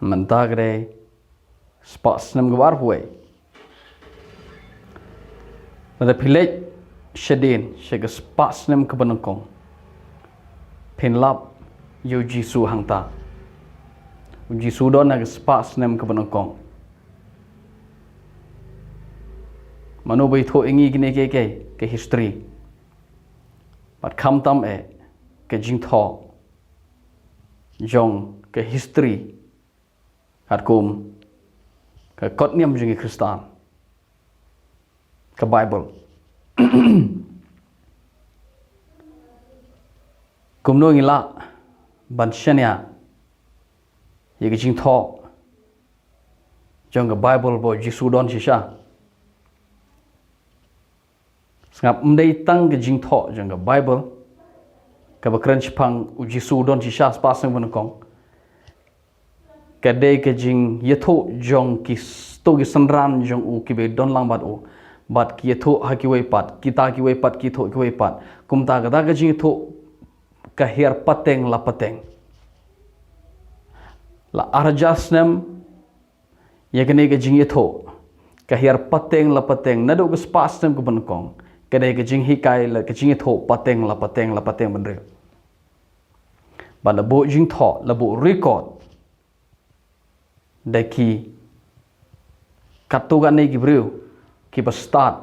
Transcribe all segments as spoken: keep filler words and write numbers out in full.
Mynta ka dei spah snem kaba arphew wei. Lada phi leit shadien sha ka spah snem kaba nyngkong, phin lap ïa u Jisu hangta. U Jisu don ha ka spah snem kaba nyngkong. Mano ba ithuh ïa ngi kine kiei kiei, ka history? Bad khamtam eh ka jingthoh jong ka history katkum ka kot niam jong ki Khristan, ka Bible. Kumno ngi lah ban shaniah ïa ka jingthoh jong ka Bible ba u Jisu don shisha? Sngap, ym dei tang ka jingthoh jong ka Bible kaba kren shaphang u Jisu don shisha spah snem ba nyngkong. Ka dei ka jingïathuh jong kito ki synran jong u kiba don lang bad u, bad ki ïathuh ha kiwei pat, kita kiwei pat ki ïathuh kiwei pat. Kumta kata ka jingïathuh ka hiar pateng la pateng. La ar hajar snem ïa kane ka jingïathuh, ka hiar pateng la pateng, naduh ka spah snem kaba nyngkong. Ka dei ka jinghikai la ka jingïathuh pateng la pateng la pateng bynriew. Bad la buh jingthoh, la buh record da ki katto katne ki briew kiba stad,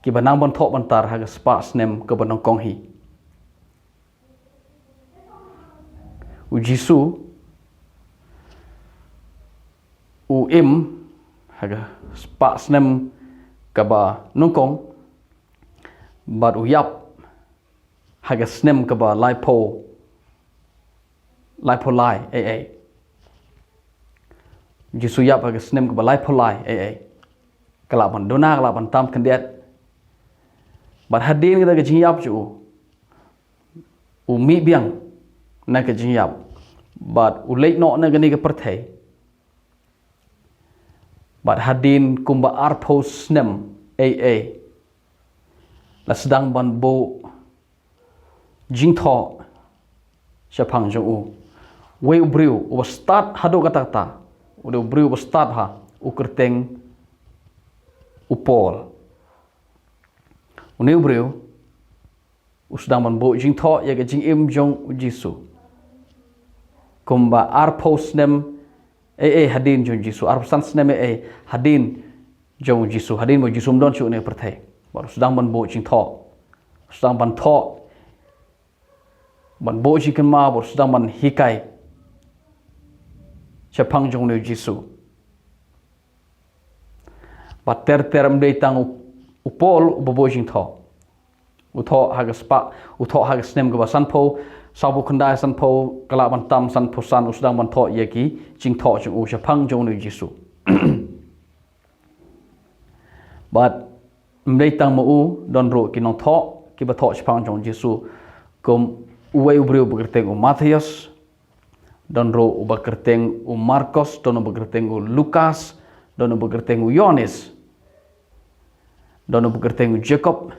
kiba nang ban thoh ban tar ha ka spah snem kaba nyngkong hi. U Jisu u im ha ka spah snem kaba nyngkong, bad u ïap ha ka snem kaba laiphew, laiphew lai A A. Jisu ïap ha ka snem kaba laiphew lai A A. Ka lah ban duna, ka lah ban tam khyndiat. Bad hadien kata ka jingïap jong u, u mih biang na ka jingïap, bad u leit noh na kane ka pyrthei. Bad hadien kumba arphew snem A A, la sdang ban buh jingthoh shaphang jong u. Wei u briew uba stad haduh katta katta, u dei u briew uba stad ha, u kyrteng u Paul. Une u briew u sdang ban buh jingthoh ïa ka jingim jong u Jisu. Kumba arphew snem A A hadien jong u Jisu, arphew san snem A A hadien jong u Jisu, hadien ba u Jisu ym don shuh ha kane ka pyrthei. Bad u sdang ban buh jingthoh, u sdang ban thoh, ban buh jingkynmaw, bad u sdang ban hikai shaphang jong une u Jisu. Bad ter ter ym dei tang u, u Paul uba buh jingthoh. U thoh ha ka spah, u thoh ha ka snem kaba sanphew, sawphew khyndai, sanphew, ka lah ban tam sanphew san, u sdang ban thoh ïa ki jingthoh jong u shaphang jong une u Jisu. Bad ym dei tang ma u, don ruh ki nongthoh kiba thoh shaphang jong u Jisu, kum uwei u briew uba kyrteng u Mathaios, don ruh uba kyrteng u Markos, don uba kyrteng u Lukas, don uba kyrteng u Ïohannes, don uba kyrteng u Jakob,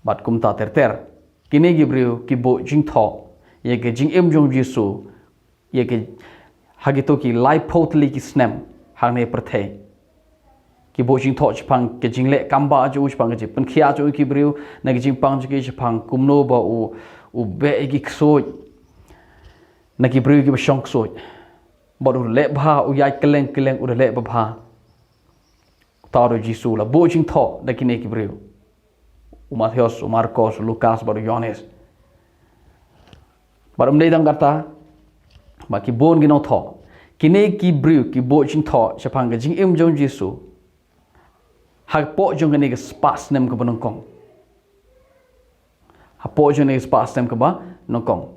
bad kumta ter ter. Kine ki briew ki buh jingthoh ïa ka jingim jong u Jisu, ïa ki, ha kito ki laiphew tylli ki snem hangne ha pyrthei. Ki buh jingthoh shaphang ka jingleh kam bah jong u, shaphang ka jingpynkhiah jong u ïa ki briew, na ka jingpang jong ki, shaphang kumno ba u, u beh ïa ki ksuid na ki briew kiba shong ksuid. Bad u leh bha, u ïaid kylleng kylleng u da leh babha. Uta u dei u Jisu, la buh jingthoh da kine ki briew. U Mathaios, u Markos, u Lukas, bad u Ïohannes. Bad ym dei tang kata, bad ki bun ki nongthoh. Kine ki briew ki buh jingthoh shaphang ka jingim jong u Jisu hapoh jong kane ka spah snem kaba nyngkong. Hapoh jong kane ka spah snem kaba nyngkong,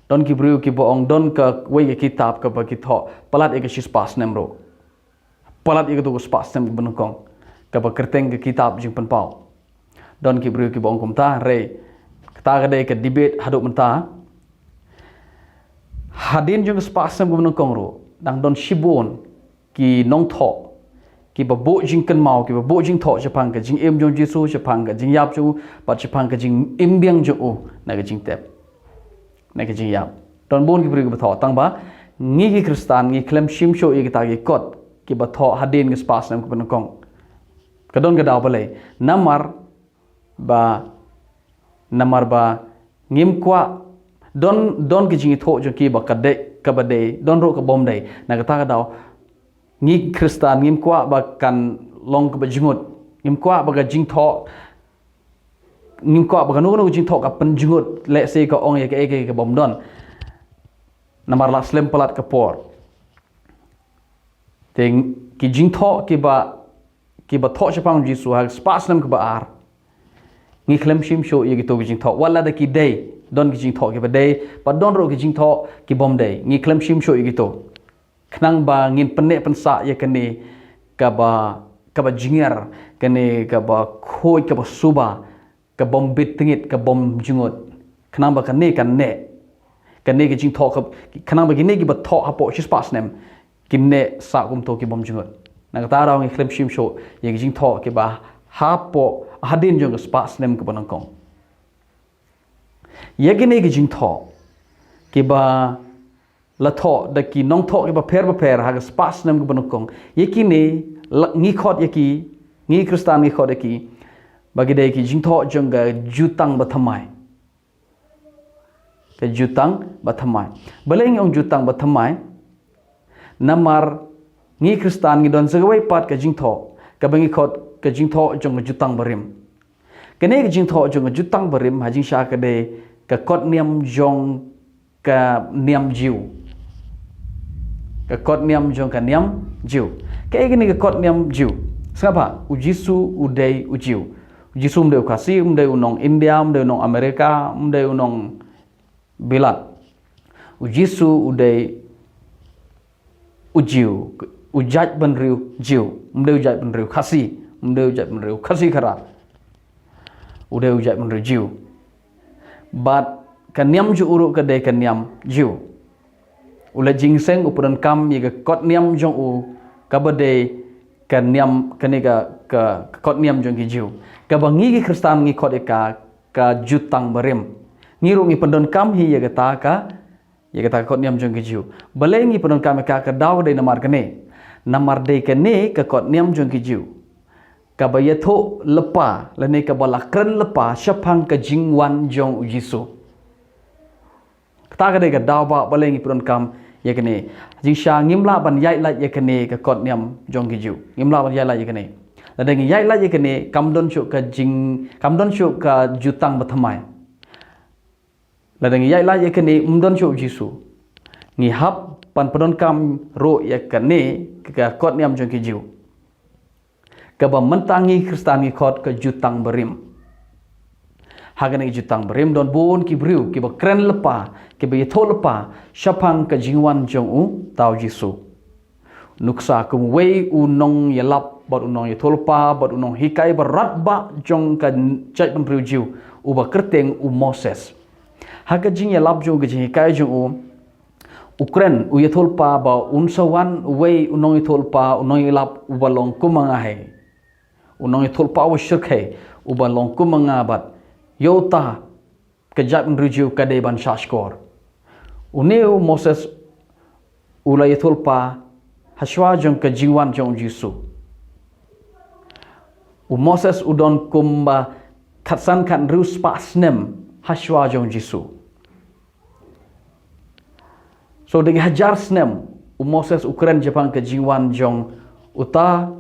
don ki briew kiba ong don kawei ka kitab kaba ki thoh palat ïa ka shispah snem ruh. Palat ïa kato ka spah snem kaba nyngkong, kaba kyrteng ka kitab Jingpynpaw. Don ki briew kiba ong kumta, hynrei kata ka dei ka debate haduh mynta. Hadien jong ka spah snem kaba nyngkong ruh, dang don shibun ki nongthoh kiba buh jingkynmaw, kiba buh jingthoh shaphang ka jingim jong u Jisu, shaphang ka jingïap jong u, bad shaphang ka jingim biang jong u na ka jingtep, na ka jingïap. Don bun ki briew kiba thoh, tang ba Ngi ki Khristan ngi khlem shim shuh ïa kita ki kot kiba thoh hadien ka spah snem kaba nyngkong. Ka don ka daw balei? Namar ba namar ba ngim kwah, don don ki jingïathuh jong ki ba ka dei kaba dei, don ruh ka bym dei. Na kata ka daw ngi Khristan ngim kwah ba kan long kaba jngut. Ngim kwah ba ka jingthoh ngim kwah ba kano kano ka jingthoh ka pynjngut, lehse ka ong ïa kaei kaei ka bym don. Namar la slem palat ka por. Te ki jingthoh kiba kiba thoh shaphang Jisu ha spah snem kaba ar, ngi khlem shim shuh ïa kito ki jingthoh. Wat la da ki dei, don ki jingthoh kiba dei, bad don ruh ki jingthoh ki bym dei, ngi khlem shim shuh ïa kito. Khnang ba ngin pynneh pynsah ïa kane kaba kaba jngiar, kane kaba khuid, kaba suba, ka bym bit tngit, ka bym jngut. Khnang ba kane kan neh, kane ka jingthoh ka, khnang ba kine kiba thoh hapoh shi spah snem kin neh sah kumto ki bym jngut. Na kata ka daw ngi khlem shim shuh ïa ki jingthoh kiba hapoh hadien jong ka spah snem kaba nyngkong. Ïa kine ki jingthoh kiba la thoh da ki nongthoh kiba pher ba pher ha ka spah snem kaba nyngkong, ïa kine la, ngi khot ïa ki, ngi Khristan ngi khot ïa ki ba ki dei ki jingthoh jong ka jutang bathymmai. Ka jutang bathymmai. Balei ngi ong jutang bathymmai? Namar ngi Khristan ngi don sa kawei pat ka jingthoh kaba ngi khot ka jingthoh jong ka jutang barim. Kane ka jingthoh jong ka jutang barim ha jingshisha ka dei ka kot niam jong ka niam Jiw. Ka kot niam jong ka niam Jiw. Kaei kane ka kot niam Jiw? Sngap bha, u Jisu u dei u Jiw. U Jisu um dei u Khasi, um dei u nong India, um dei u nong Amerika, um dei u nong Bilat. U Jisu u dei u Jiw, u jaitbynriew Jiw, um dei u jaitbynriew Khasi, um dei u jaitbynriew Khasi Khara. U dei u jaitbynriew Jiw. Bad ka niam jong u ruh ka dei ka niam Jiw. U la jingseng u pyndonkam ïa ka kot niam jong u kaba dei ka niam, kane ka, ka, ka kot niam jong ki Jiw. Kaba ngi ki Khristan ngi khot ïa ka ka jutang barim. Ngi ruh ngi pyndonkam hi ïa kata ka, ïa kata ka kot niam jong ki Jiw. Balei ngi pyndonkam ïa ka, ka daw ka dei namar kane. Namar dei kane ka kot niam jong ki Jiw kaba ïathuh lypa lane kaba la kren lypa shaphang ka jingwan jong u Jisu. Kata ka dei ka daw ba balei ngi pyndonkam ïa kane. Jingshisha ngim lah ban ïaid lait ïa kane ka kot niam jong ki Jiw. Ngim lah ban ïaid lait ïa kane. Lada ngi ïaid lait ïa kane kam don shuh ka jing, kam don shuh ka jutang bathymmai. Lada ngi ïaid lait ïa kane um don shuh u Jisu. Ngi hap ban pyndonkam ruh ïa kane ka kot niam jong ki Jiw. Kaba mynta ngi Khristan ngi khot ka jutang barim. Ha kane ka jutang barim don bun ki briew kiba kren lypa, kiba ïathuh lypa shaphang ka jingwan jong uta u Jisu. Nuksa kum uwei u nongïalap bad u nongïathuh lypa bad u nonghikai ba radbah jong ka jaitbynriew Jiw, uba kyrteng u Moses. Ha ka jingïalap jong u, ka jinghikai jong u, u kren, u ïathuh lypa ba un sa wan uwei u nongïathuh lypa, u nongïalap uba long kum ma nga hi. U nongïathuh lypa uba shyrkhei, uba long kum ma nga bad ïa uta ka jaitbynriew Jiw ka dei ban shahshkor. Une u Moses u la ïathuh lypa hashwa jong ka jingwan jong u Jisu. U Moses u don kumba khatsan khathynriew spah snem hashwa jong u Jisu. So da ki hajar snem u Moses u kren shaphang ka jingwan jong uta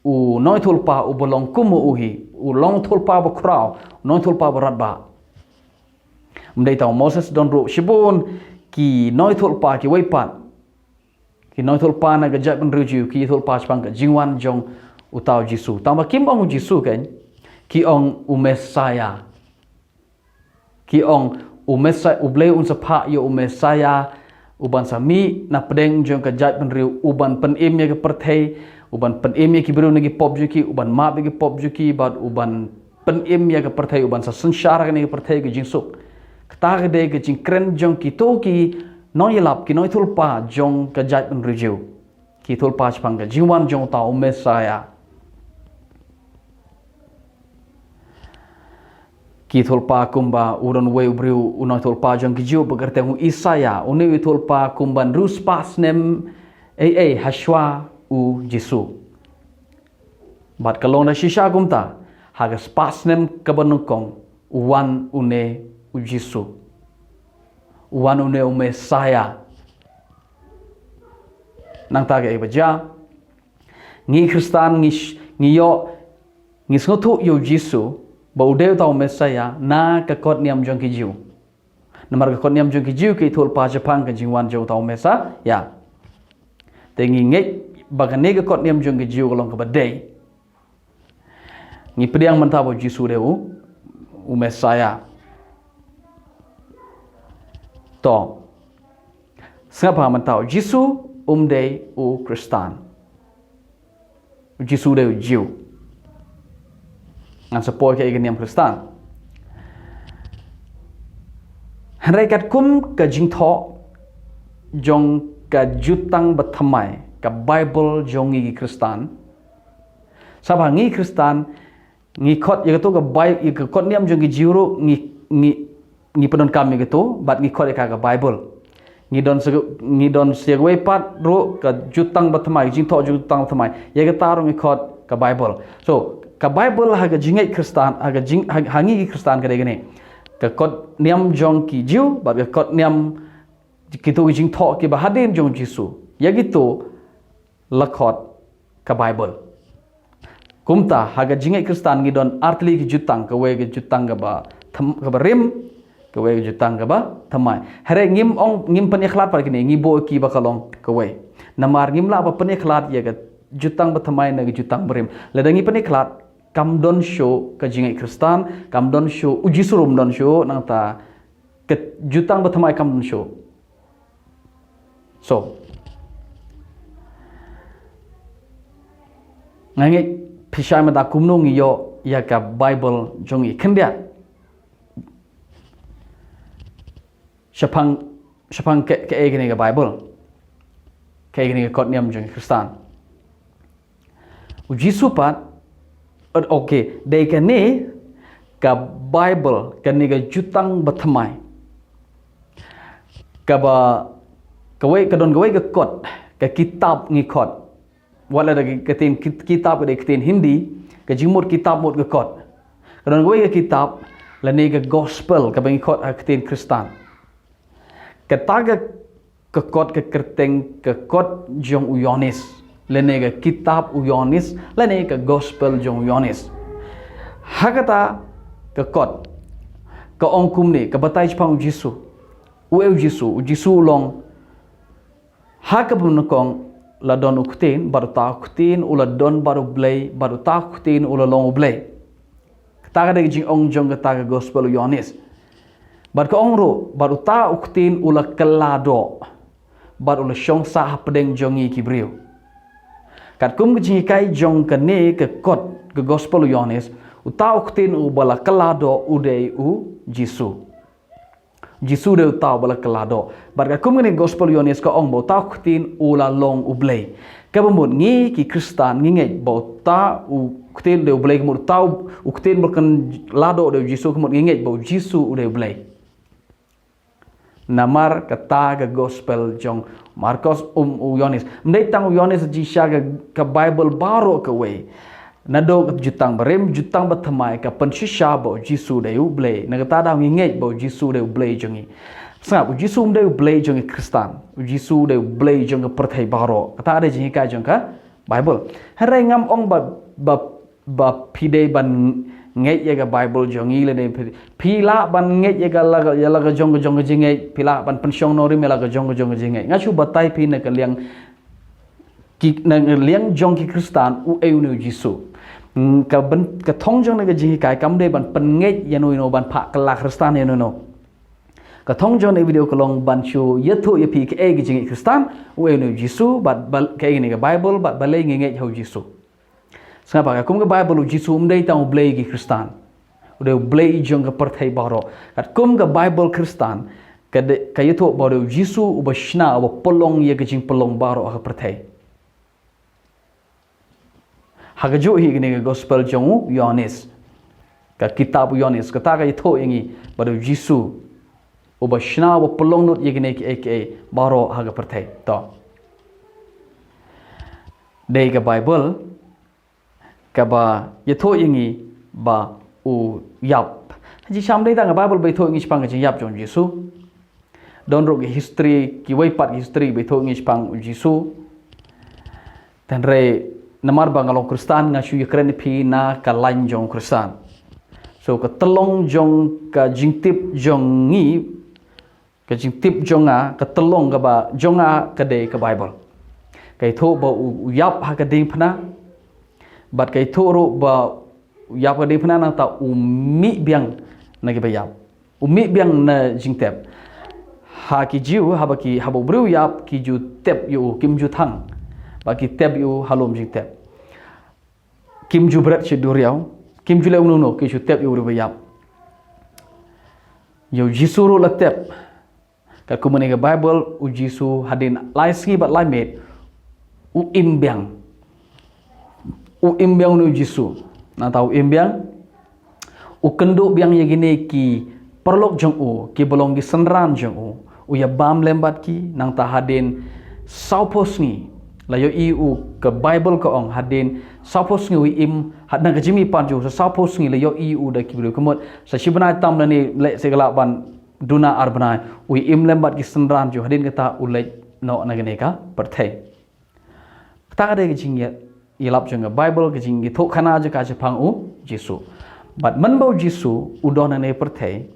u nongïathuh lypa uba long kum ma u hi, u nongïathuh lypa ba khraw, u nongïathuh lypa ba radbah. Ym dei tang u Moses, don ruh shibun ki nongïathuh lypa kiwei pat. Ki nongïathuh lypa na ka jaitbynriew Jiw ki ïathuh lypa shaphang ka jingwan jong uta u Jisu. Tangba kim ong u Jisu kein, ki ong u Messiah. Ki ong u Messiah, U Blei un sa phah ïa u Messiah uban sa mih na pdeng jong ka jaitbynriew, uban pynim ïa ka pyrthei, uban pynim ïa ki briew na ki pop jong ki, uban map ïa ki pop jong ki, bad uban pynim ïa ka pyrthei, uban sa synshar kane ka pyrthei ka jingsuk. Kata ka dei ka jingkren jong kito ki nongïalap, ki nongïathuh lypa jong ka jaitbynriew Jiw. Ki ïathuh lypa shaphang ka jingwan jong uta u Messiah. Ki ïathuhlypa kumba u don uwei u briew u nongïathuhlypa jong ki Jiw ba kyrteng u Isaïah, une u ïathuhlypa kumba hynriew spah snem ei ei hashwa u Jisu. Bad ka long da shisha kumta, ha ka spah snem kaba nyngkong, u wan une u Jisu. U wan une u Messiah. Nangta kaei ba jia, ngi Khristan ngi sh-, ngi ïoh, ngi sngewthuh ïa u Jisu ba u dei uta u Messiah na ka kot niam jong ki Jiw. Namar ka kot niam jong ki Jiw ka ïathuhlypa shaphang ka jingwan jong uta u Messiah. Te ngi ngeit ba kane ka kot niam jong ki Jiw ka long kaba dei. Ngi pdiang mynta ba u Jisu u dei u, u Messiah. To. Sngap ha mynta, u Jisu um dei u Khristan. U Jisu u dei u Jiw. Ngan sa poi kaei ka niam Khristan. Hynrei katkum ka jingthoh jong ka Jutang Bathymmai, ka Baibl jong ngi ki Khristan. Sngap ha, ngi Khristan ngi khot ïa kato ka Bai-, ïa ka kot niam jong ki Jiw ruh ngi, ngi, ngi pyndonkam ïa kato, bad ngi khot ïa ka ka Baibl. Ngi don sa, ngi don sa ïa kawei pat ruh ka Jutang Bathymmai, ka jingthoh Jutang Bathymmai. Ïa kata ruh ngi khot ka Baibl. So, ka Baibl ha ka jingngeit Khristan, ha ka jing, ha, ha ngi ki Khristan ka dei kane. Ka kot niam jong ki Jiw, bad ka kot niam kito ki jingthoh kiba hadien jong u Jisu. Ïa kito la khot ka Baibl. Kumta, ha ka jingngeit Khristan ngi don artylli ki jutang, kawei ka jutang kaba thymm-, kaba rim, kawei ka jutang kaba thymmai. Hynrei ngim ong, ngim pynïakhlad pat kine, ngi buh ïa ki ba ka long kawei. Namar ngim lah ba pynïakhlad ïa ka Jutang Bathymmai na ka Jutang Barim. Lada ngi pynïakhlad, kam don shuh ka jingngeit Khristan, kam don shuh, u Jisu ruh um don shuh, nangta ka Jutang Bathymmai kam don shuh. So, nga ngeit phi shai mynta kumno ngi ïoh ïa ka Baibl jong ngi, khyndiat. Shaphang, shaphang ka, kaei kane ka Baibl. Kaei kane ka kot niam jong ngi Khristan. U Jisu pat, eh, okay, dei kane ka Baibl, kane ka Jutang Bathymmai. Kaba, kawei, ka don kawei ka kot, ka kitab ngi khot. Wat la da ka ktien ki-, kitab ka dei ka ktien Hindi, ka jingmut kitab mut ka kot. Ka don kawei ka kitab, lane ka gospel, kaba ngi khot ha ka ktien Khristan. Kata ka, ka kot ka kyrteng ka kot jong u Ïoannis, lane ka kitab u Ïoannis, lane ka gospel jong u Ïoannis. Ha kata ka kot, ka ong kumne, ka batai shaphang u Jisu. Uei u Jisu, u Jisu u long, ha kaba nyngkong la don u Ktien, bad uta u Ktien u la don bad u Blei, bad uta u Ktien u la long u Blei. Kata ka dei ka jingong jong kata ka gospel u Ïoannis. Bad ka ong ruh, bad uta u Ktien u la kylla doh, bad u la shong sah hapdeng jong ngi ki briew. Katkum ka jinghikai jong kane ka kot ka gospel u Ïoannis, uta u Ktien uba la kylla doh u dei u Jisu. Jisu dei uta uba la kylla doh. Bad katkum kane gospel u Ïoannis ka ong ba uta u Ktien u la long u Blei. Kaba mut ngi ki Khristan ngi ngeit ba uta u Ktien u dei u Blei, ka mut uta u, u Ktien ba la kylla doh u dei u Jisu, ka mut ngi ngeit ba u Jisu u dei u Blei. Namar kata ka gospel jong Markos, um, u Ïoannis. Ym dei tang u Ïoannis, jingshisha ka, ka Baibl baroh kawei. Naduh ka Jutang Barim, Jutang Bathymmai, ka pynshisha ba u Jisu dei u Blei. Na kata daw ngi ngeit ba u Jisu dei u Blei jong ngi. Sngap, u Jisu um dei u Blei jong ngi Khristan. U Jisu dei u Blei jong ka pyrthei baroh. Kata dei jinghikai jong ka Baibl. Hynrei ngam ong ba, ba, ba phi dei ban ngeit ïa ka Baibl jong ngi lane phi, phi lah ban ngeit ïa ka la, ïa la ka jong ka jong ka jingngeit, phi lah ban pynshong nongrim ïa la ka jong ka jong ka jingngeit. Nga shu batai phi na ka liang ki, na liang jong ki Khristan, uei une u Jisu. Mm, ka ban, ka thong jong kane ka jinghikai kam dei ban pynngeit ïano ïano, ban phah kylla Khristan ïano ïano. Ka thong jong kane ka video ka long ban shu ïathuh ïa phi kaei ka jingngeit Khristan, uei une u Jisu, bad, bad kaei kane ka Baibl, bad balei ngi ngeit ha u Jisu. Sngap ha, katkum ka Baibl u Jisu um dei tang u Blei ki Khristan. U dei u Blei jong ka pyrthei baroh. Katkum ka Baibl Khristan, ka dei, ka ïathuh ba u dei u Jisu uba shna, uba pynlong ïa ka jingpynlong baroh ha ka pyrthei. Ha kajuh hi kane ka gospel jong u Ïoannis. Ka kitab u Ïoannis, kata ka ïathuh ïa ngi ba u Jisu uba shna, uba pynlong lut ïa kine kiei kiei baroh ha ka pyrthei. To. Dei ka Baibl kaba ïathuh ïa ngi ba u ïap. Hynrei kam dei tang ka Baibl ba ïathuh ïa ngi shaphang ka jingïap jong u Jisu. Don ruh ki history, kiwei pat ki history ba ïathuh ïa ngi shaphang u Jisu. Hynrei namar ba nga long Khristan, nga shu ïakren ïa phi na ka lain jong u Khristan. So ka tyllong jong ka jingtip jong ngi, ka jingtip jong nga, ka tyllong kaba jong nga ka dei ka Baibl. Ka ïathuh ba u, u ïap ha ka diengphna. Bad ka ïathuh ruh ba u ïap ha ka diengphna, nangta u mih biang na kiba ïap. U mih biang na jingtep. Ha ki Jiw, haba ki, haba u briew u ïap, ki ju tep ïa u, kim ju thang. Bad ki tep ïa u ha lum jingtep. Kim ju bret sha duriaw, kim ju leh uno uno, ki ju tep ïa u briew ba ïap. Ïa u Jisu ruh la tep. Katkum kane ka Baibl, u Jisu hadien lai sngi bad lai miet, u im biang. U im biang une u Jisu. Nangta u im biang, u kynduh biang ïa kine ki paralok jong u, kiba long ki synran jong u. U ïa bam lem bad ki, nangta hadien sawphew sngi, la ïohi u, ka Baibl ka ong, hadien sawphew sngi u im, ha, na ka jingmihpat jong u, sa sawphew sngi la ïohi u da ki briew ka mut. Sa shi bnai tam lane lehse ka lah ban duna ar bnai, u im lem bad ki synran jong u, hadien kata u leit noh na kane ka pyrthei. Kata ka dei ka jingïa-, ïalap jong ka Baibl, ka jingïathuhkhana jong ka shaphang u Jisu. Bad mynba u Jisu u don ha kane ka pyrthei,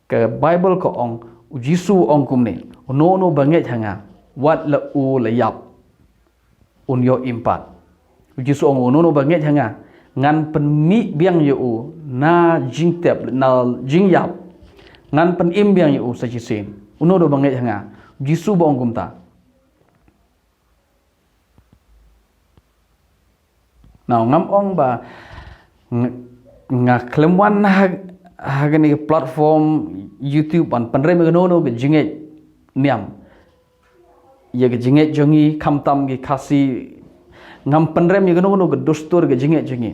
ka Baibl ka ong, u Jisu u ong kumne, uno uno ba ngeit ha nga, wat la u la ïap, un ïoh im pat. U Jisu u ong, uno uno ba ngeit ha nga, ngan pynmih biang ïa u na jingtep, na jingïap, ngan pynim biang ïa u sa shisien. Uno uno ba ngeit ha nga. U Jisu ba ong kumta. Now, ngam ong ba nga, nga khlem wan ha, ha kane ka platform YouTube ban pynrem ïa kano kano ka jingngeit niam. Ïa ka jingngeit jong ngi, khamtam ki Khasi, ngam pynrem ïa kano kano ka dustur ka jingngeit jong ngi.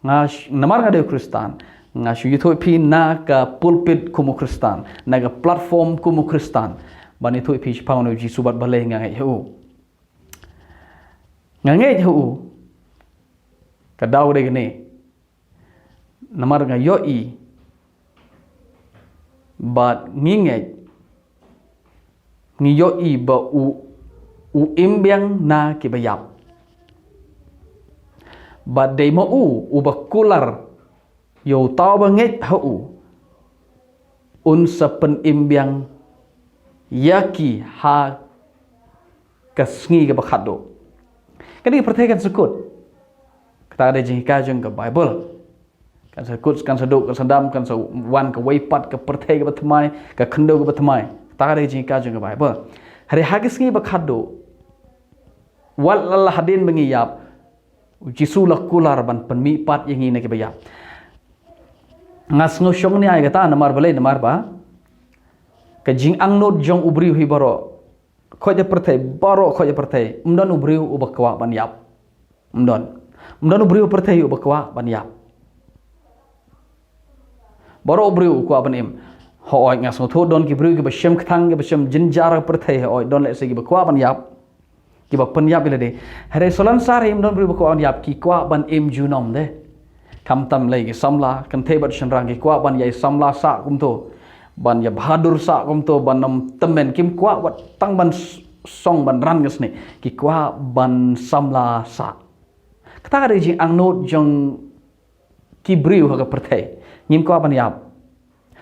Nga sh-, namar nga dei u Khristan, nga shu ïathuh ïa phi na ka pulpit kum u Khristan, na ka platform kum u Khristan, ban ïathuh ïa phi shaphang une u Jisu bad balei nga ngeit ha u. Nga ngeit ha u, ka daw dei kane. Namar nga ïohi, bad ngi ngeit, ngi ïohi ba u, u im biang na kiba ïap. Bad dei ma u, uba kular ïa uta uba ngeit ha u, un sa pynim biang ïa ki ha ka sngi kaba khatduh. Kane ka pyrthei kan sa kut. Kata ka dei jinghikai jong ka Baibl. Kan sa kut, kan sa duh, kan sa dam, kan sa wan kawei pat ka pyrthei kaba thymmai, ka khyndew kaba thymmai. Kata ka dei jinghikai jong ka Baibl. Hynrei ha ka sngi ba khatduh, wat la hadien ba ngi ïap, u Jisu la kular ban pynmih pat ïa ngi na kiba ïap. Nga sngew shongnia ïa kata namar balei, namar ba ka jingangnud jong u briew hi baroh, khoit ha pyrthei, baroh khoit ha pyrthei, ym don u briew uba kwah ban ïap. Ym don. Ym don u briew ha pyrthei uba kwah ban ïap. Baroh u briew u kwah ban im. Hooid, nga sngewthuh don ki briew kiba shem kthang, kiba shem jynjar ha pyrthei, hooid, don lehse kiba kwah ban ïap, kiba pynïap ïa lade. Hynrei salonsar hi ym don briew ba kwah ban ïap, ki kwah ban im junom de. Khamtam lei ki samla, kynthei bad shynrang ki kwah ban ïai samla sah kumto, ban ïa bahadur sah kumto, ban ym tymmen, kim kwah wat tang ban s-, song ban ran ka snieh, ki kwah ban samla sah. Kata ka dei jingangnud jong ki briew ha ka pyrthei. Ngim kwah ban ïap.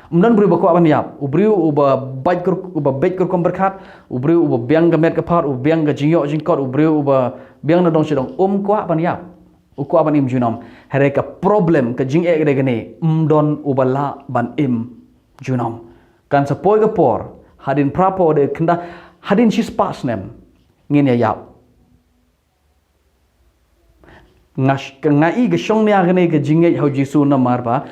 Ym don briew ba kwah ban ïap. U briew uba beit kur-, uba beit kurkum pyrkhat, u briew uba biang ka met ka phad, uba biang ka jingïoh jingkot, u briew uba biang na dong sha dong, um kwah ban ïap. U kwah ban im junom. Hynrei ka problem, ka jingeh ka dei kane, ym don uba lah ban im junom. Kan sa poi ka por, hadien phra phew de khyndai, hadien shispah snem, ngin ïa ïap. Nga sh-, ka nga i ka shongnia kane ka jingngeit ha u Jisu namar ba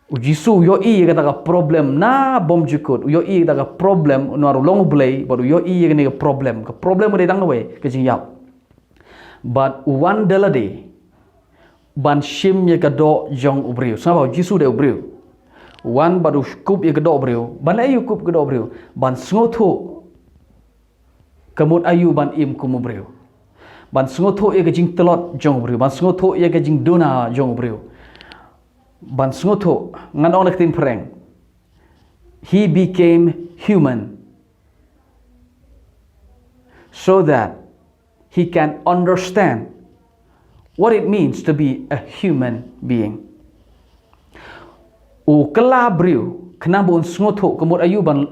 u Jisu u ïohi ïa kata ka problem na bymjukut, u ïohi ïa kata ka problem, u nang long U Blei, bad u ïohi ïa kane ka problem. Ka problem ka dei tang kawei, ka jingïap. Bad u wan da lade, ban shim ïa ka doh jong u briew. Sngap ba u Jisu u dei u briew. Wan bad u kup ïa ka doh u briew. Ban leh aïu u kup ka doh u briew? Ban sngewthuh ka mut aïu ban im kum u briew. Ban sngewthuh ïa ka jingtlot jong u briew. Ban sngewthuh ïa ka jingduna jong u briew. Ban sngewthuh, ngan ong na ka ktien phareng. He became human so that he can understand what it means to be a human being. U kylla briew, khnang ba un sngewthuh ka mut aïu ban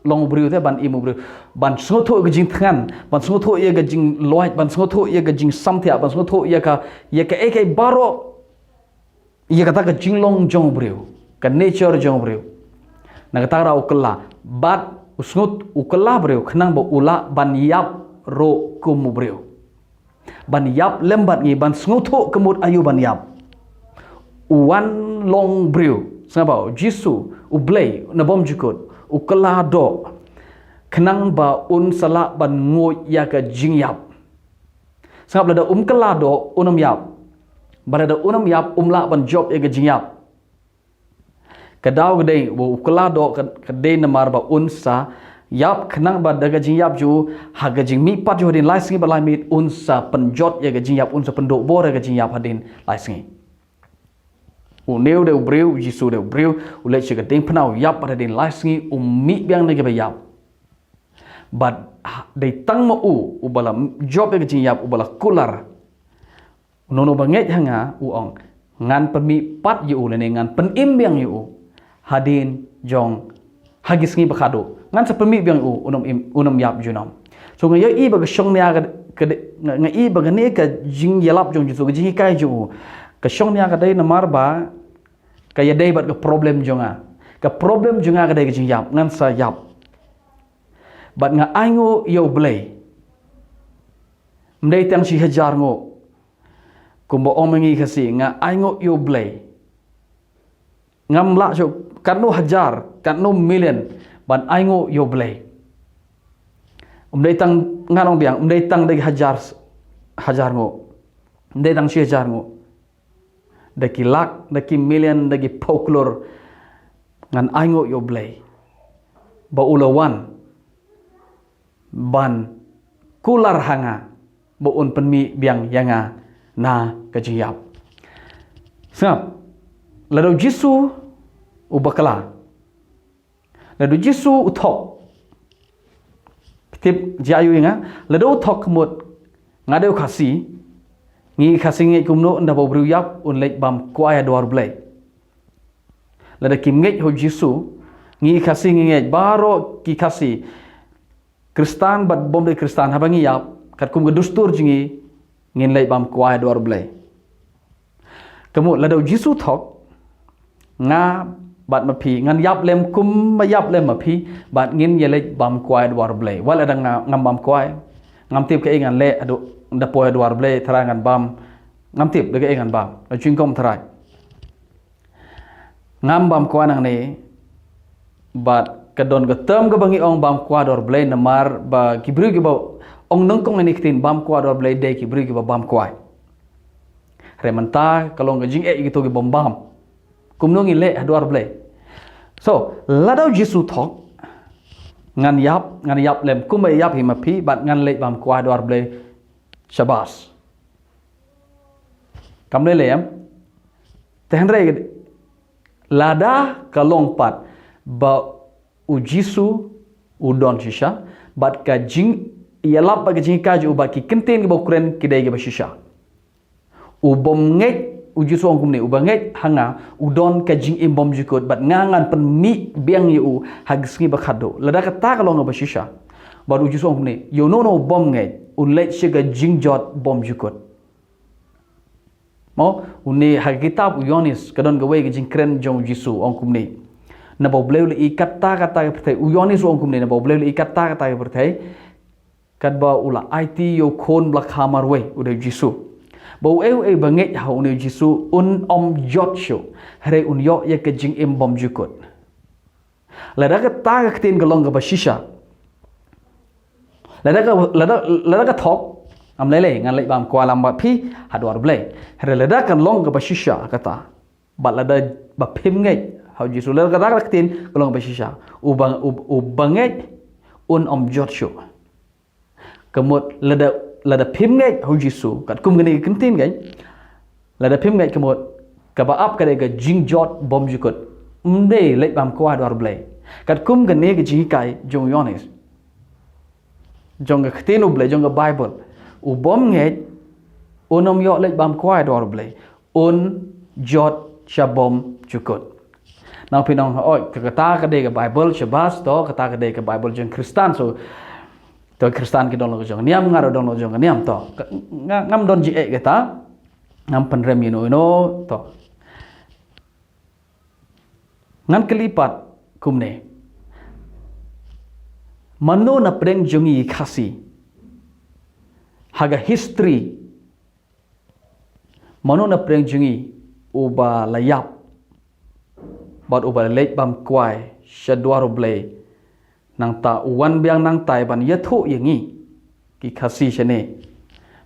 long u briew, te ban im u briew. Ban sngewthuh ïa ka jingthngan, ban sngewthuh ïa ka jingluid, ban sngewthuh ïa ka jingsamthiah, ban sngewthuh ïa ka, ïa ka ei ka ei baroh, ïa kata ka jinglong jong u briew, ka nature jong u briew. Na kata ka daw u kylla, bad u sngewthuh, u kylla briew, khnang ba u lah ban ïap ruh kum u briew. Ban ïap lem bad ngi, ban sngewthuh ka mut aïu ban ïap. U wan long briew, sngap ba u Jisu, u Blei na bymjukut, u kylla doh, khnang ba un sa lah ban nguid ïa ka jingïap. Sngap, lada um kylla doh, un ym ïap. Bad lada un ym ïap, um lah ban jop ïa ka jingïap. Ka daw ka dei ba u kylla doh ka, ka dei namar ba un sa ïap, khnang ba da ka jingïap jong u, ha ka jingmihpat jong u hadien lai sngi bad lai miet, un sa pynjot ïa ka jingïap, un sa pynduh bor ïa ka jingïap hadien lai sngi. Une u dei u briew, u Jisu u dei u briew, u leit sha ka diengphna, u ïap bad hadien lai sngi u mih biang na kiba ïap. Bad ha, dei tang ma u, uba la jop ïa ka jingïap, uba la kular. Uno uno uba ngeit ha nga, u ong, ngan pynmihpat ïa u lane ngan pynim biang ïa u hadien jong, ha ki sngi ba khadduh. Ngan sa pynmih biang ïa u, un ym im, un ym ïap junom. So nga ïohi ba ka shong nia ka, ka, nga, nga i ba kane ka jingïalap jong u Jisu, ka jinghikai jong u, ka shong nia ka dei namar ba ka ïadei bad ka problem jong nga. Ka problem jong nga ka dei ka jingïap, ngan sa ïap. Bad nga ainguh ïa u Blei. Ym dei tang shi hajar nguh. Kumba ong ma ngi Khasi, nga ainguh ïa u Blei. Ngam lah shuh katno hajar, katno million ban ainguh ïa u Blei. Ym dei tang, ngan ong biang, ym dei tang da ki hajar, hajar nguh. Ym dei tang shi hajar nguh. Da ki lak, da ki million, da ki phew klur, ngan ainguh ïa u Blei ba u la wan ban kular ha nga ba un pynmih biang ïa nga na ka jingïap. Sngap, lada u Jisu u bakla, lada u Jisu u thok. Tip jia ïa nga, lada u thok ka mut, nga dei u Khasi, ngi Khasi ngeit kumno, ynda ba u briew u ïap un leit bam kwai ha dwar u Blei. Lada kim ngeit ha u Jisu, ngi Khasi ngi ngeit, baroh ki Khasi, Khristan bad bym dei Khristan, haba ngi ïap, katkum ka dustur jong ngi, ngin leit bam kwai ha dwar u Blei. Ka mut lada u Jisu u thok, nga bad ma phi, ngan ïap lem kumba ïap lem ma phi, bad ngin ïaleit bam kwai ha dwar u Blei. Wat lada nga, ngam bam kwai, ngam tip kaei ngan leh, haduh, da poi ha dwar u Blei, tharai ngan bam, ngam tip da kaei ngan bam, da jingkhom tharai. Ngam bam kwai nangne, bad ka don ka term kaba ngi ong bam kwai ha dwar u Blei, namar ba ki briew kiba ong nyngkong ïa kane ka ktien bam kwai ha dwar u Blei, dei ki briew kiba bam kwai. Hynrei mynta ka long ka jingeh ïa kito ki bym bam. Kumno ngin leh ha dwar u Blei? So, lada u Jisu u thok, ngan ïap, ngan ïap lem kumba ïap hi ma phi, bad ngan leit bam kwai ha dwar u Blei. Shabas. Kam lei lei em? Te hynrei lada ka long pat ba u Jisu u don shisha, bad ka jingïalap bad ka jinghikai jong u bad ki kyntien kiba u kren ki dei kiba shisha. U bym ngeit, u Jisu u ong kumne, uba ngeit ha nga, u don ka jingim bymjukut, bad nga ngan pynmih biang ïa u ha ki sngi ba khadduh. Lada kata ka long kaba shisha. Bad u Jisu u ong kumne, ïa uno uno u bym ngeit, un leit sha ka jingjot bymjukut. Mo, une ha ka kitab u Ïoannis, ka don kawei ka jingkren jong u Jisu, u ong kumne. Naba u Blei u la ïeit katta katta ka pyrthei, u Ïoannis u ong kumne, naba u Blei u la ïeit katta katta ka pyrthei, katba u la aiti ïa u Khun ba la kha marwei, u dei u Jisu. Ba uei uei ba ngeit ha une u Jisu, un ym jot shuh, hynrei un ïoh ïa ka jingim bymjukut. Lada kata ka ktien ka long kaba shisha. Lada ka, lada, lada ka thok, Am lei lei ngan leit bam kwai lang bad phi ha duar Blei. Hynrei lada kan long kaba shisha kata, bad lada ba phim ngeit ha u Jisu, lada kata ka ktien ka long kaba shisha, uba, uba, uba ngeit un ym jot shuh. Ka mut lada, lada phim ngeit ha u Jisu, katkum kane ka ktien kan, lada phim ngeit ka mut kaba ap ka dei ka jingjot bymjukut. Ym dei leit bam kwai ha duar Blei. Katkum kane ka jinghikai jong u Ïoannis, jong ka ktien u Blei, jong ka Baibl, u bym ngeit un ym ïoh leit bam kwai ha duar Blei, un jot sha bymjukut. Nang pynong, oi, ka kata ka dei ka Baibl shabas, to, kata ka dei ka Baibl jong Khristan, so, to, Khristan ki don la ka jong ka niam, nga ruh don la ka jong ka niam, to. Ka, nga, ngam don jingeh kata, ngam pynrem ïano ïano, to. Ngan kylli pat kumne. Mano na pdeng jong ngi Khasi, ha ka history, mano na pdeng jong ngi uba la ïap bad uba la leit bam kwai sha duar u Blei, nangta u wan biang nangtai ban ïathuh ïa ngi ki Khasi shane,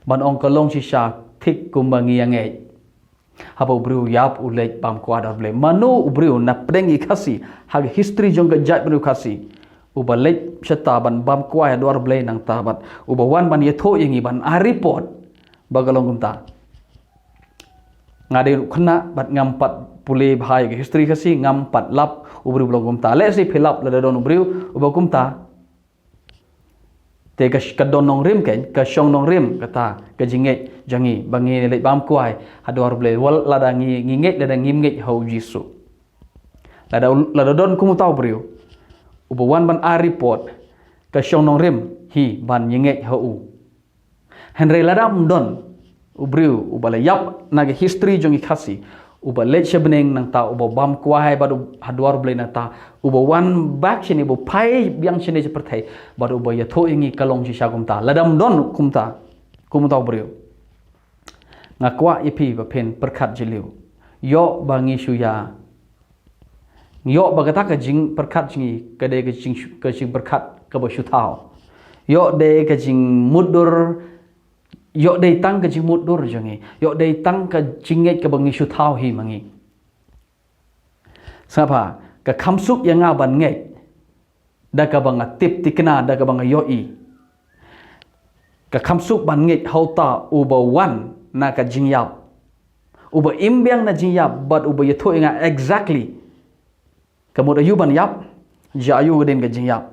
ban ong ka long shisha thik kumba ngi ïa ngeit. Haba u briew u ïap u leit bam kwai ha duar Blei. Mano u briew na pdeng ki Khasi, ha ka history jong ka jaitbynriew Khasi, uba leit shata ban bam kwai ha duar Blei nangta bad uba wan ban ïathuh ïa ngi, ban ai report ba ka long kumta? Nga dei u khynnah bad ngam pat pule bha ïa ka history Khasi, ngam pat lap u briew ba long kumta. Lehse phi lap, lada don u briew uba kumta, te ka sh-, ka don nongrim kan, ka shong nongrim kata ka jingngeit jong ngi ba ngi leit bam kwai ha duar Blei, wat lada ngi, ngi ngeit lada ngim ngeit ha u Jisu. Lada, lada don kum uta u briew uba wan ban ai report, ka shong nongrim hi ban ïa ngeit ha u. Hynrei lada ym don u briew uba la ïap na ka history jong ki Khasi, uba leit sha bneng nangta uba bam kwai bad u ha duar Blei nangta, uba wan back shane, uba phai biang shane sha pyrthei bad uba ïathuh ïa ngi, ka long shisha kumta. Lada ym don kumta, kumta u briew, nga kwah ïa phi ba phin pyrkhat jylliew. Ïoh ba ngi shu ïa, ïoh ba kata ka jingpyrkhat jong ngi ka dei ka jing, ka jingpyrkhat kaba shu thaw. Ïoh dei ka jingmutdur, ïoh dei tang ka jingmutdur jong ngi, ïoh dei tang ka jingngeit kaba ngi shu thaw hi ma ngi. Sngap ha, ka kham suk ïa nga ban ngeit da kaba nga tip thikna, da kaba nga ïohi. Ka kham suk ban ngeit ha uta uba wan na ka jingïap, uba im biang na jingïap bad uba ïathuh ïa nga exactly ka mut aïu ban ïap, jia aïu hadien ka jingïap.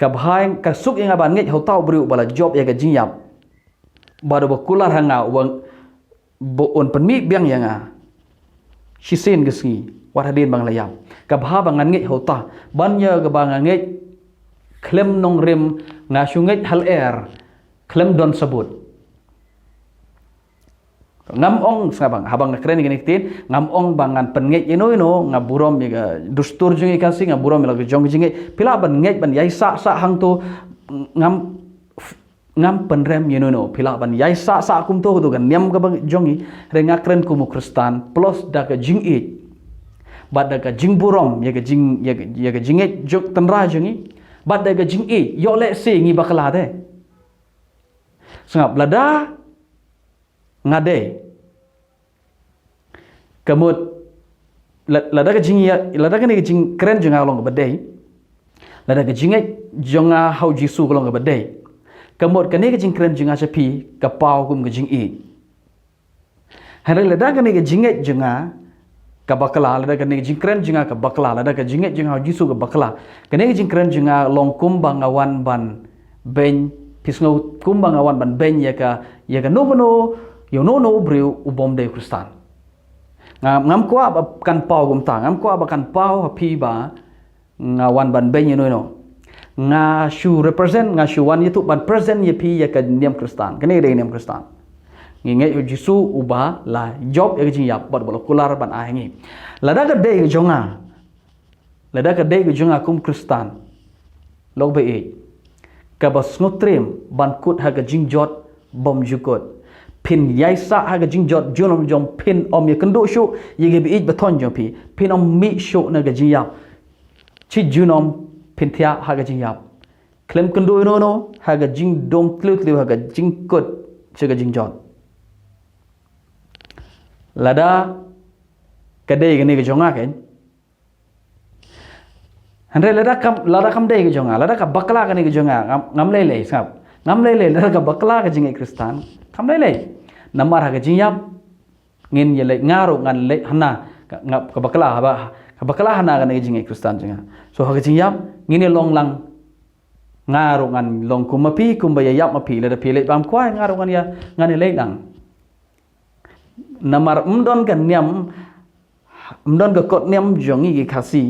Ka bha, ka suk ïa nga ban ngeit ha uta u briew uba la jop ïa ka jingïap bad uba kular ha nga, uba, ba un pynmih biang ïa nga shisien ka sngi wat hadien ba nga la ïap. Ka bha ba ngan ngeit ha uta, ban ïa kaba nga ngeit khlem nongrim, nga shu ngeit ha lyer khlem don sabut. Ngam ong, sngap bang, haba nga kren ïa kine ki ktien, ngam ong ba ngan pynngeit ïano ïano, nga burom ïa ka dustur jong ki Khasi, nga burom ïa la ka jong ka jingngeit. Phi lah ban ngeit ban ïaisah sah hangto, ngam, ngam pynrem ïano ïano. Phi lah ban ïaisah sah kumto, to ka niam kaba jong ngi. Hynrei nga kren kum u Khristan, plus da ka jingïeit bad da ka jingburom ïa ka jing, ïa ka, ïa ka jingngeit jong tynrai jong ngi, bad da ka jingïeit, ïoh lehse ngi bakla de. Sngap, lada nga dei, ka mut, la-, lada ka jingïa-, lada kane ka jingkren jong nga ka long kaba dei, lada ka jingngeit jong nga ha u Jisu ka long kaba dei, ka mut kane ka jingkren jong nga sha phi ka paw kum ka jingïeit. Hynrei lada kane ka jingngeit jong nga ka bakla, lada kane ka jingkren jong nga ka bakla, lada ka jingngeit jong nga ha u Jisu ka bakla, kane ka jingkren jong nga long kumba nga wan ban beiñ, phi sngew, kumba nga wan ban beiñ ïa ka, ïa kano kano, ïa uno uno u briew u bym dei u Khristan. Nga, ngam kwah ba kan paw kumta, ngam kwah ba kan paw ha phi ba nga wan ban beiñ ïano ïano. Nga shu represent, nga shu wan ïathuh ban present ïa phi ïa ka niam Khristan. Kane ka dei ka niam Khristan. Ngi ngeit ïa u Jisu uba la jop ïa ka jingïap bad uba la kular ban ai ha ngi. Lada ka dei ka jong nga, lada ka dei ka jong nga kum Khristan, lok ba ïeit, kaba sngewtriem ban kut ha ka jingjot bymjukut. Phin ïaisah ha ka jingjot junom jong phin, ym ïakynduh shuh ïa ki ba ïeit ba thoiñ jong phi. Phin ym mih shuh na ka jingïap. Shi junom phin thiah ha ka jingïap. Khlem kynduh ïano ïano ha ka jingdum tliw tliw ha ka jingkut sha ka jingjot. Lada ka dei kane ka jong nga kein. Hynrei lada kam, lada kam dei ka jong nga, lada ka bakla kane ka jong nga, ngam, ngam lei lei, sngap. Ngam lei lei, lada ka bakla ka jingngeit Khristan, kam lei lei. Namar ha ka jingïap, ngin ïa leit, nga ruh ngan leit hana, ka, nga, ka bakla, haba, ka bakla hana kane ka jingngeit Khristan jong nga. So ha ka jingïap, ngin ïa long lang, nga ruh ngan long kum ma phi, kumba ïa ïap ma phi, lada phi leit bam kwai, nga ruh ngan ïa, ngan ïa leit lang. Namar ym don ka niam, ym don ka kot niam jong ngi ki Khasi,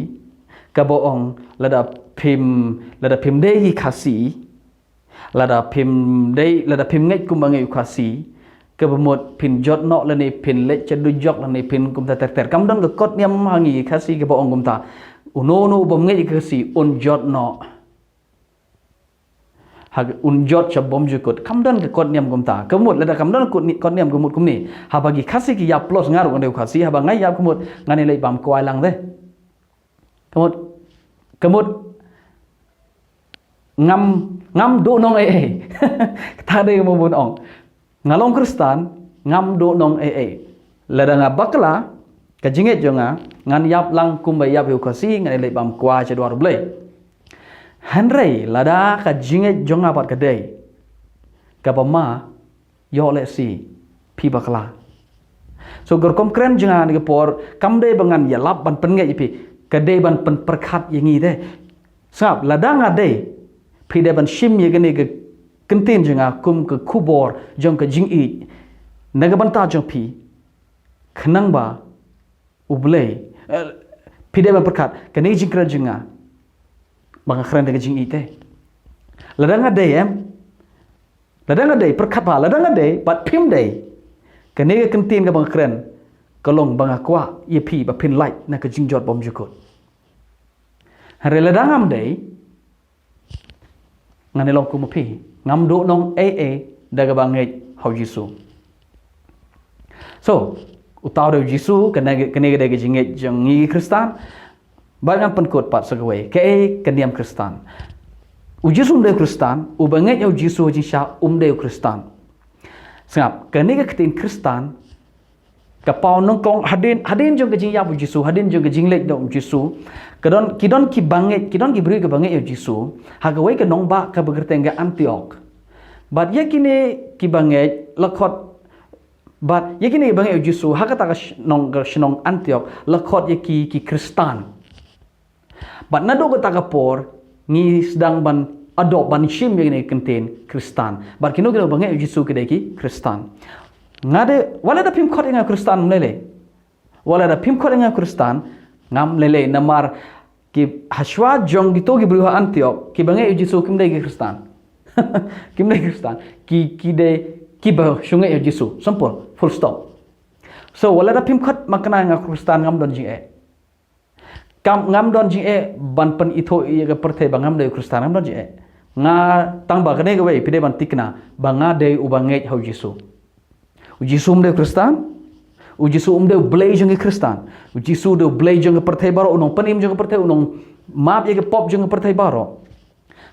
kaba ong lada phim, lada phim dei ki Khasi, lada phim dei, lada phim ngeit kumba ngeit u Khasi, kaba mut phin jot noh lane phin leit sha dujok lane phin kumta ter ter. Kam don ka kot niam ha ngi ki Khasi kaba ong kumta. Uno uno u bym ngeit ki Khasi, un jot noh. Ha, un jot sha bymjukut. Kam don ka kot niam kumta. Ka mut, lada kam don kot ni-, kot niam ka mut kumne. Haba ki Khasi ki ïap plus nga ruh ngan dei u Khasi. Haba nga ïap ka mut ngan ïa leit bam kwai lang de. Ka mut, ka mut ngam, ngam duh nong ei ei. Kata dei ka mut ong. Nga long Khristan, ngam duh nong ei ei. Lada nga bakla ka jingngeit jong nga, ngan ïap lang kumba ïap ïa u Khasi, ngan ïa leit bam kwai sha dwar U Blei. Hynrei lada ka jingngeit jong nga pat ka dei kaba ma, ïoh lehse phi bakla. So ka rukom kren jong nga ha kane ka por kam dei ba ngan ïalap ban pynngeit ïa phi, ka dei ban pynpyrkhat ïa ngi de. Sngap, lada nga dei, phi dei ban shim ïa kane ka kyntien jong nga kum ka khubor jong ka jingïeit na ka bynta jong phi, khnang ba U Blei, eh, phi dei ban pyrkhat, kane ka jingkren jong nga, ba nga kren da ka jingïeit te. Lada nga dei em, lada nga dei, pyrkhat ba, lada nga dei, bad phim dei, kane ka kyntien kaba nga kren ka long ba nga kwah ïa phi ba phin lait na ka jingjot bymjukut. Hynrei lada ngam dei, ngan ïa long kum ma phi, ngam duh nong ei ei da kaba ngeit ha u Jisu. So, uta u dei u Jisu, kane, kane ka dei ka jingngeit jong ngi Khristan. Bad ngan pynkut pat sa kawei, kaei ka niam Khristan. U Jisu um dei u Khristan, uba ngeit ha u Jisu ha jingshisha um dei u Khristan. Sngap, kane ka ktien Khristan, ka paw nyngkong hadien, hadien jong ka jingïap u Jisu, hadien jong ka jingleit noh u Jisu. Ka don, ki don kiba ngeit, ki don ki briew kiba ngeit ha u Jisu ha kawei ka nongbah kaba kyrteng ka Antiok. Bad ïa kine kiba ngeit la khot, bad ïa kine kiba ngeit ha u Jisu ha kata ka shnong, ka shnong Antiok la khot ïa ki, ki Khristan. Bad naduh kata ka por ngi sdang ban adopt, ban shim ïa kane ka kyntien Khristan. Bad kino kino ba ngeit ha u Jisu ki dei ki Khristan. Nga dei, wat lada phim khot ïa nga Khristan, ngam lei lei. Wat lada phim khot ïa nga Khristan, ngam lei lei, namar ki, hashwa jong kito ki briew ha Antiok kiba ngeit ha u Jisu kim dei ki Khristan. Kim dei Khristan. Ki, ki dei kiba shu ngeit ha u Jisu. Simple. Full stop. So, wat lada phim khot makna ïa nga Khristan, ngam don jingeh. Kam, ngam don jingeh ban pynithuh ïa ka pyrthei ba ngam dei u Khristan, ngam don jingeh. Nga, tang ba kane kawei phi dei ban tikna ba nga dei uba ngeit ha u Jisu. U Jisu um dei u Khristan. U Jisu um dei U Blei jong ki Khristan. U Jisu u dei U Blei jong ka pyrthei baroh, u nongpynim jong ka pyrthei, u nongmap ïa ka pop jong ka pyrthei baroh.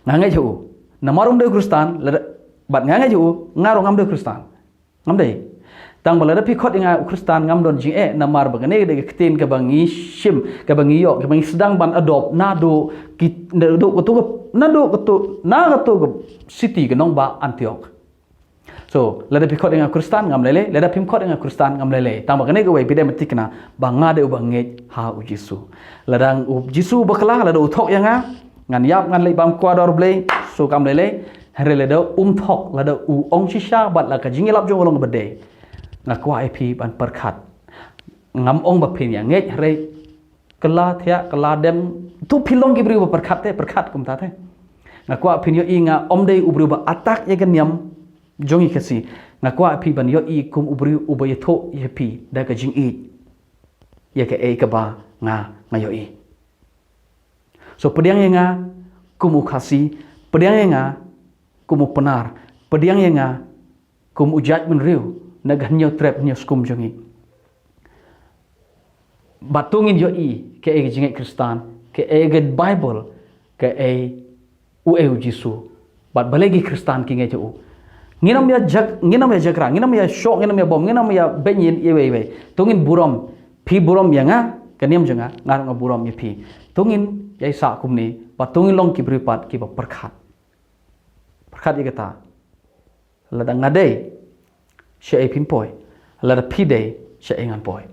Nga ngeit ha u. Namar um dei u Khristan, lada, bad nga ngeit ha u, nga ruh ngam dei u Khristan. Ngam dei. Tang ba lada phi khot ïa nga u Khristan, ngam don jingeh, namar ba kane ka dei ka ktien kaba ngi shim, kaba ngi ïoh, kaba ngi sdang ban adopt naduh ki, naduh kato ka, naduh kato, na kato ka city, ka nongbah Antiok. So, lada phi khot ïa nga Khristan, ngam lei lei, lada phim khot ïa nga Khristan, ngam lei lei. Tang ba kane kawei phi dei ban tikna ba nga dei uba ngeit ha u Jisu. Lada u Jisu bakla, lada u thok ïa nga, ngan ïap, ngan leit bam kwai dwar U Blei, so kam lei lei. Hynrei lada um thok, lada u ong shisha bad la ka jingïalap jong u long kaba dei, nga kwah ïa phi ban pyrkhat. Ngam ong ba phin ïa ngeit, hynrei kylla thiah, kylla dem, to phi long ki briew ba pyrkhat te, pyrkhat kumta te. Nga kwah phin ïohi nga ym dei u briew ba attack ïa ka niam jong ngi Khasi. Nga kwah phi ban ïohi kum u briew uba ïathuh ïa phi da ka jingïeit ïa kaei kaba nga, nga ïohi. So, pdiang ïa nga kum u Khasi, pdiang ïa nga kum u Pnar, pdiang ïa nga kum u jaitbynriew na ka Hynñiewtrep Hynñiewskum jong ngi. Bad to ngin ïohi kaei ka jingngeit Khristan, kaei ka Baibl, kaei u ei u Jisu. Bad balei ki Khristan ki ngeit ïa u? Ngin ym ïa jak, ngin ym ïa jakra, ngin ym ïa shoh, ngin ym ïa bom, ngin ym ïa beiñ ïa iwei iwei. To ngin burom, phi burom ïa nga, ka niam jong nga, nga ruh nga burom ïa phi. To ngin ïa sah kumne, bad to ngin long ki briew pat kiba pyrkhat. Pyrkhat ïa kata. Lada nga dei, shaei phin poi? Lada phi dei, shaei ngan poi?